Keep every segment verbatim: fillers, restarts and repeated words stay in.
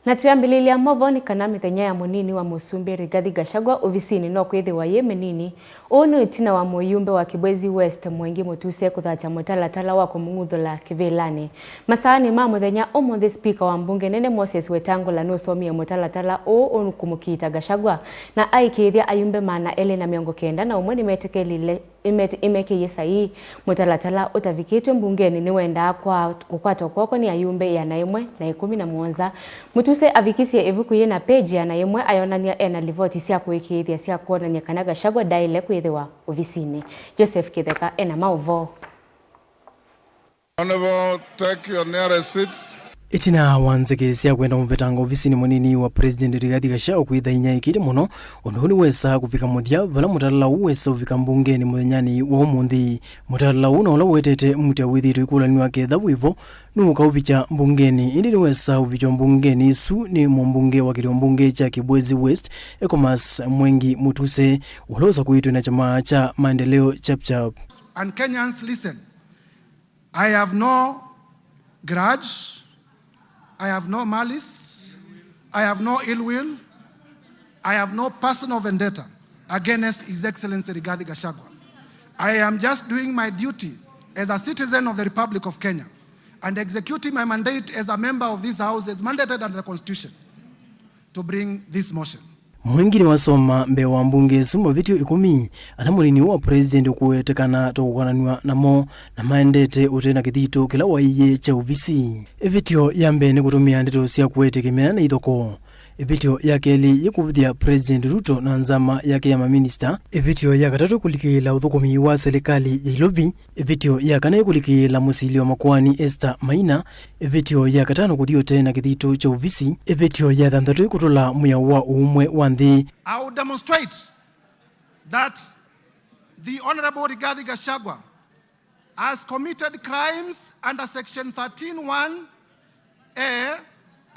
Na twĩambĩlĩlya movoo nĩ kana mĩthenya ya mũnini wa mũsumbĩ Rigathi Gachagua ovisinĩ no kwĩthĩwa yĩ mĩnini. Ũũ nĩ ĩtina wa mũyumbe wa Kibwezi West Mwengi Mutuse kũthatya mũtalatala wa kũmũng'uthũla kĩvĩlanĩ. Masaanĩ ma mũthenya ũmũnthĩ, spika wa mbunge nene Moses Wetangula nũsomie mũtalatala ũũ ũkũmũkiita Gachagua, na aĩkĩĩthya ayumbe maana elĩ na mĩongo kenda na ũmwe nĩmetĩkĩlile ĩmet-, ĩmekĩie saii. Mũtalatala ũtavikĩtw'e mbungenĩ nĩwendaa kwa kũkwatwa kw'oko nĩ ayumbe ĩana ĩmwe na ĩkũmi na mũonza. Mutuse avikisye ĩvuku yĩna peji ĩana ĩmwe ayonany'a ena livoti sya kũĩkĩĩthya sya kwonany'a kana Gachagua ndaĩle kwĩthĩwa ovisinĩ. Joseph Kĩtheka ena maũvoo. Honorable, take your nearest seats. Ĩtina wa nzeke sya kwenda mũvetanga ovisinĩ mũnini wa President Rigathi Gachagua kwĩtha inya ĩkĩte mũno, ũndũ ũũ nĩwesaa kũvika mũthya vala mũtalatala ũũ wesa ũvika mbungenĩ mũthenyanĩ wa ũmũnthĩ. Mũtalatala ũũ na ũla wetete mutia wĩthĩĩtwe ĩkũlanĩw'a ketha wĩvo nũũkaũvikya mbungenĩ, ĩndĩ nĩwesa ũvikywa mbungenĩ ĩsu nĩ mũmbunge wa kĩlĩo mbunge kya Kibwezi West, Ecomas Mwengi Mutuse, ũla ũsakũĩtwe na kyama kya Maendeleo Chap Chap. And Kenyans, listen. I have no grudge. I have no malice. I have no ill will. I have no personal vendetta against His Excellency Rigathi Gachagua. I am just doing my duty as a citizen of the Republic of Kenya and executing my mandate as a member of this House as mandated under the Constitution to bring this motion. Mwengi nĩwasoma mbee wa mbunge ĩsu mavĩtyo ĩkũmi ala mũnini wa president ũkũwetekana ta kũkonanw'a namo na maendete ũte na kĩthito kĩla waiie kya ovisi. Ĩvĩtyo ya mbee nĩ kũtũmĩa ndeto sya kũete kĩmena na ithokoo. Ĩvĩtyo ya kelĩ yĩ kũvũthya President Ruto na nzama yake ya maminista. Ĩvĩtyo ya katatũ kũlikĩĩla ũthũkũmi wa silikalĩ ya ilovi. Ĩvĩtyo ya kana ĩkũlikĩĩla mũsili wa makoani Esther Maina. Ĩvĩtyo ya katano kũthi ũte na kĩthito kya ovisi. Ĩvĩtyo ya thanthatũ ĩkũtũla mwĩao wa ũũmwe wa nthĩ. I will demonstrate that the Honorable Rigathi Gachagua has committed crimes under Section thirteen one A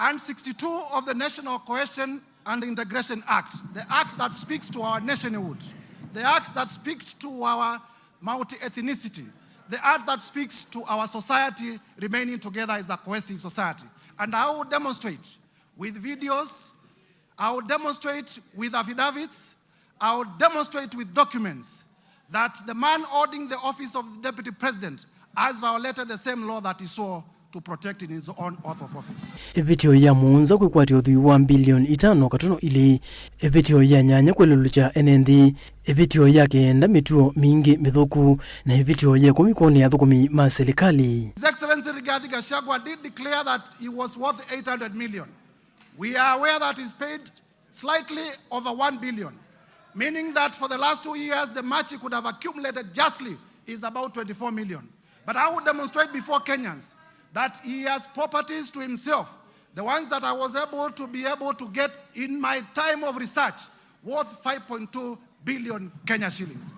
and sixty-two of the National Cohesion and Integration Act, the act that speaks to our nationhood, the act that speaks to our multi-ethnicity, the act that speaks to our society remaining together as a cohesive society. And I will demonstrate with videos, I will demonstrate with affidavits, I will demonstrate with documents that the man holding the office of the deputy president has violated the same law that he swore to protect in his own oath of office. Ĩvĩtyo ya mũonza kwĩkwatya ũthwii wa mbilioni itano katuno ilĩ. Ĩvĩtyo ya nyanya kwĩlũlũkya ene nthĩ. Ĩvĩtyo ya kenda mĩtuo mingĩ mĩthũku. Na ĩvĩtyo ya ĩkũmi kwonea athũkũmi ma silikalĩ. His Excellency Rigathi Gachagua did declare that he was worth eight hundred million. We are aware that he's paid slightly over one billion, meaning that for the last two years, the much he could have accumulated justly is about twenty-four million. But I will demonstrate before Kenyans that he has properties to himself, the ones that I was able to be able to get in my time of research, worth five point two billion Kenya shillings.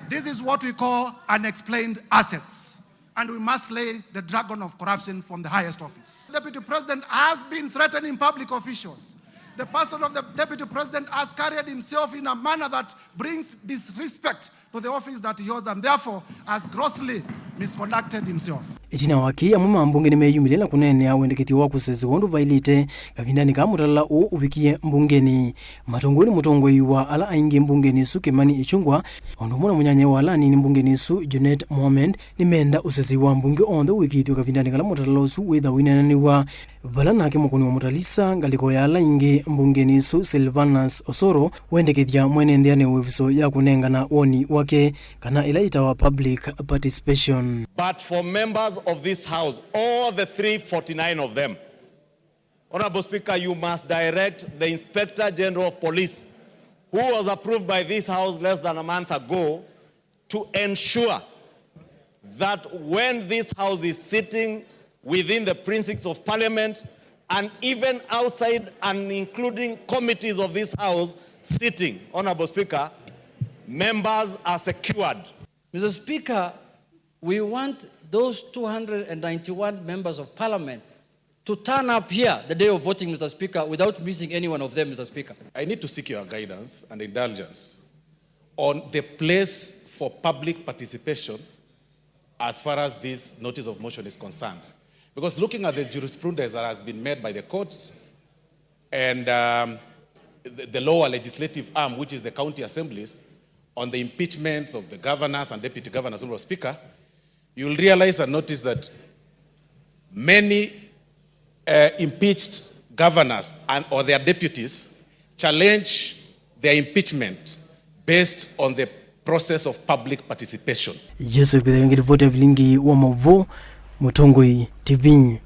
This is what we call unexplained assets. And we must slay the dragon of corruption from the highest office. Deputy President has been threatening public officials. The person of the Deputy President has carried himself in a manner that brings disrespect to the office that he holds and therefore has grossly misconducted himself. Ĩtina wa kĩĩ, amwe ma mbunge nĩmeyumĩlye na kũneenea wendekethyo wa kũsesĩwa ũndũ vaĩlĩte kavindanĩ kaa mũtalatala ũũ ũvikie mbungenĩ. Matongoi nĩ mũtongoi wa ala aingĩ mbungenĩ ĩsu Kimani Ichung'wah, o ũndũ ũmwe na mũnyanyae wa ala anini mbungenĩ ĩsu Junet Mohamed, nĩmeenda ũsesei wa mbunge onthe ũĩkĩĩthw'e kavindanĩ kala mũtalatala ũsu wĩtha ũineenanĩw'a, vala nake mũkũni wa mũtalisa ngalĩko ya ala aingĩ mbungenĩ ĩsu Silvanus Osoro wendekethya mwene nthĩ ane wĩvuso ya kũnengana woni wake, kana ĩla yĩtawa public participation. But for members of this House, all the three forty-nine of them, Honorable Speaker, you must direct the Inspector General of Police, who was approved by this House less than a month ago, to ensure that when this House is sitting within the precincts of Parliament and even outside and including committees of this House sitting, Honorable Speaker, members are secured. Mister Speaker, we want those two hundred and ninety-one members of Parliament to turn up here the day of voting, Mister Speaker, without missing any one of them, Mister Speaker. I need to seek your guidance and indulgence on the place for public participation as far as this notice of motion is concerned. Because looking at the jurisprudence that has been made by the courts, and um, the, the lower legislative arm, which is the county assemblies, on the impeachments of the governors and deputy governors, Honorable Speaker, you'll realize and notice that many uh, impeached governors and, or their deputies challenge their impeachment based on the process of public participation. Joseph Kitheka, ngiripoti ya vilingi wa mauvoo, Mũtongoi T V.